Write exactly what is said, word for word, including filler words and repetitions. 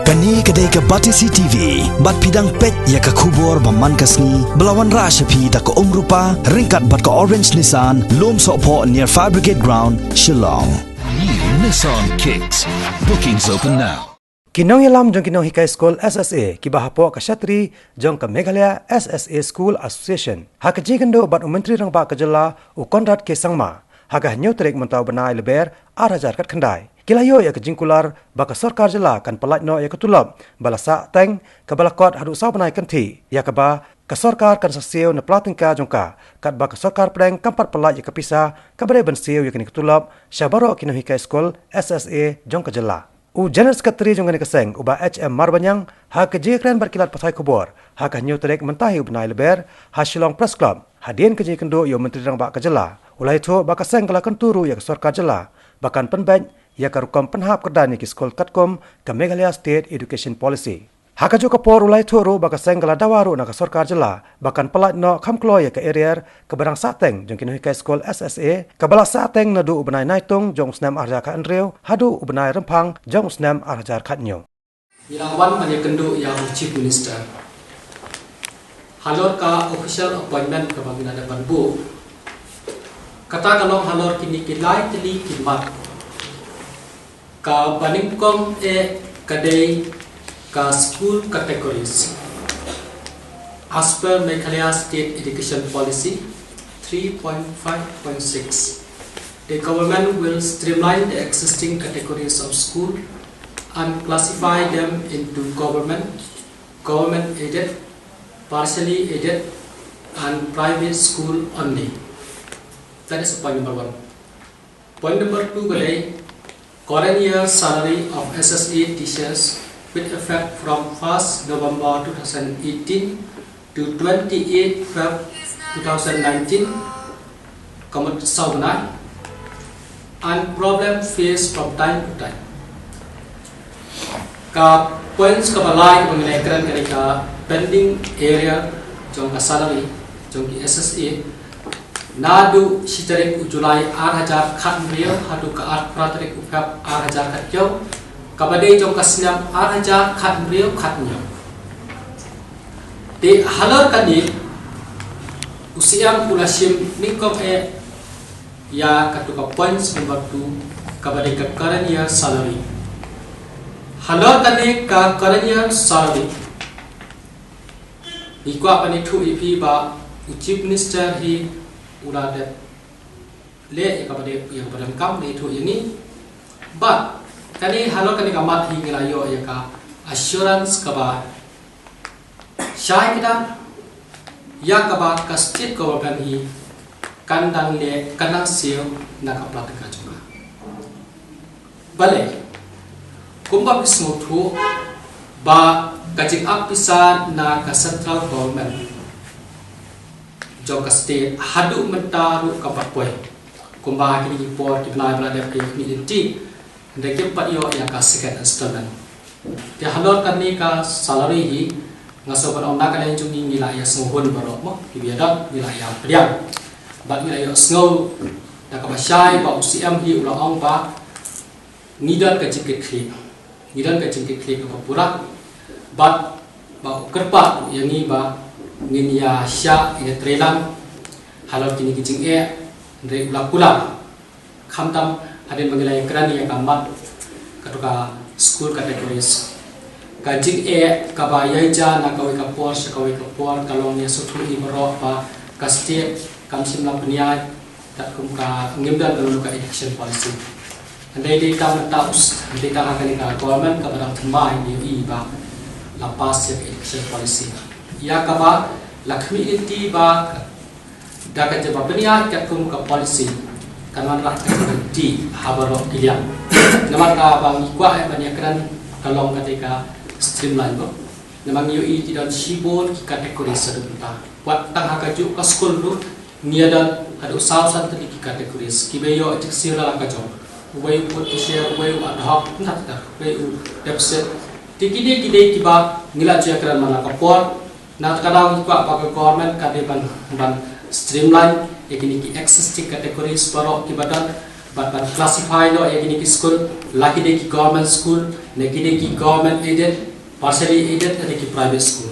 Kane ka dei ka Batesi T V, bad phi dang peit ïa ka khubor ba man ka sngi, ba la wanrah sha phi da ka Umrupa, ryngkat bad ka Orange Nissan, Lumsohphoh near Fire Brigade Ground, Shillong. New Nissan Kicks. Bookings open now. Ki nongïalam jong ki nonghikai skul S S A, kiba hapoh ka shatri jong ka Meghalaya S S A School Association, ha ka jingïakynduh bad u Myntri Rangbah ka jylla, u Conrad K Sangma, ha ka hynñiew tarik mynta u bnai Lber, ar hajar khatkhyndai, ki la ïoh ïa ka jingkular ba ka sorkar jylla kan pyllait noh ïa ka tulop ba la sah teng, kaba la kot haduh saw bnai kynthih, ïa kaba ka sorkar kan sa siew na pla tyngka jong ka, katba ka sorkar pdeng kam pat pyllait ïa ka pisa kaba dei ban siew ïa kane ka tulop sha baroh ki nonghikai skul S S A jong ka jylla. U General Secretary jong kane ka seng, u Bah H M Marbaniang, ha ka jingïakren bad ki lad pathai khubor ha ka hynñiew tarik mynta hi u bnai Lber, ha Shillong Press Club, hadien ka jingïakynduh ïa u Myntri Rangbah ka jylla, u la ïathuh ba ka seng ka la kyntu ruh ïa ka sorkar jylla ba kan pynbeit ïa ka rukom pynhap kyrdan ïa ki skul katkum ka Meghalaya State Education Policy. Ha kajuh ka por u la ïathuh ruh ba ka seng ka la dawa ruh na ka sorkar jylla ba kan pyllait noh kham kloi ïa ka arrear kaba dang sah teng jong ki nonghikai skul S S A, kaba la sah teng naduh u bnai Naitung jong u snem ar hajar khathynriew haduh u bnai Rymphang jong u snem ar hajar khathynñiew. Ngi la wan ban ïakynduh ïa u Chief Minister halor ka official appointment kaba ngi la dep ban buh. Kata ka long halor kine ki lai tylli ki mat. Kaba nyngkong eh ka dei ka school categories. As per Meghalaya State Education Policy three point five point six, the government will streamline the existing categories of school and classify them into government, government aided, partially aided, and private school only. That is point number one. Point number two ka dei, current year salary of S S A teachers with effect from first November two thousand eighteen to twenty-eighth Feb two thousand nineteen, ka mut saw bnai, and problem faced from time to time. Ka points kaba lai kaba ngi la ïakren ka dei ka pending arrear jong ka salary jong ki S S A, naduh shi tarik u July ar hajar khathynriew haduh ka ar phra tarik u Feb ar hajar khathynñiew, kaba dei jong ka snem ar hajar khathynriew khathynñiew. Te halor kane, u C M u la shim nyngkong eh ïa katu ka points number two, kaba dei ka current year salary. Halor kane ka current year salary, ngi kwah ban ïathuh ïa phi ba u Chief Minister hi u la dep leh ïa kaba dei, ïa kaba donkam, leh ïathuh ïa ngi. Bad kane, halor kane ka mat hi ngi la ïoh ïa ka assurance kaba shai kdar ïa kaba ka state government hi kan dang leh, kan dang siew na ka pla tyngka jong ka. Balei? Kumba phi sngewthuh ba ka jingap pisa na ka central government jong ka state haduh mynta ruh kam pat poi. Kumba ha kine ki por ki bnai ba la dep, ki khmih lynti, hynrei kim pat ïoh ïa ka second installment. Te halor kane ka salary hi, nga sngew ban ong na ka liang jong ngi, ngi la ïa sngewhun baroh mo, kiba ïadon ngi la ïa pdiang. Bad ngi la ïohsngew da kaba shai ba u C M hi u la ong ba ngi don ka jingkitkhlieh, ngi don ka jingkitkhlieh kaba pura. Bad ba u kyrpad ïa ngi ba ngin ïa shah, ïa treilang halor kine ki jingeh, hynrei u la kular. Khamtam hadien ba ngi la ïakren ïa ka mat katu ka school categories, ka jingeh kaba ïaid na kawei ka por sha kawei ka por ka long ïa sngewthuh ïa baroh ba ka state kam shym la pynïaid katkum ka, ngim don kano ka education policy. Hynrei dei tang mynta us, hynrei tang ha kane ka government kaba dang thymmai ngi ïohi ba la pass ïa ka education policy, ïa kaba la khmih lynti ba da ka jingba pynïaid katkum ka policy kan wanrah ka jingkynti ha baroh ki liang. Namar kaba ngi kwah eh ban ïakren ka long kata ka streamline ba, namar ngi ïohi ki don shibun ki categories haduh mynta. Wat tang ha kajuh ka skul ruh ngi ïa don haduh saw san tylli ki categories, kiba ïoh jingsiew la ka jong, uwei u put ki sher, uwei u ad hoc, ngat ngat, uwei u deficit. Te kine ki dei kiba ngi la ju ïakren man la ka por. Na kata ka daw ngi kwah ba ka government ka dei ban, ban streamline ïa kine ki existing categories baroh kiba don, Bad ban classify noh ïa kine ki skul, la ki dei ki government school, ne ki dei ki government aided, partially aided, ne ki private school.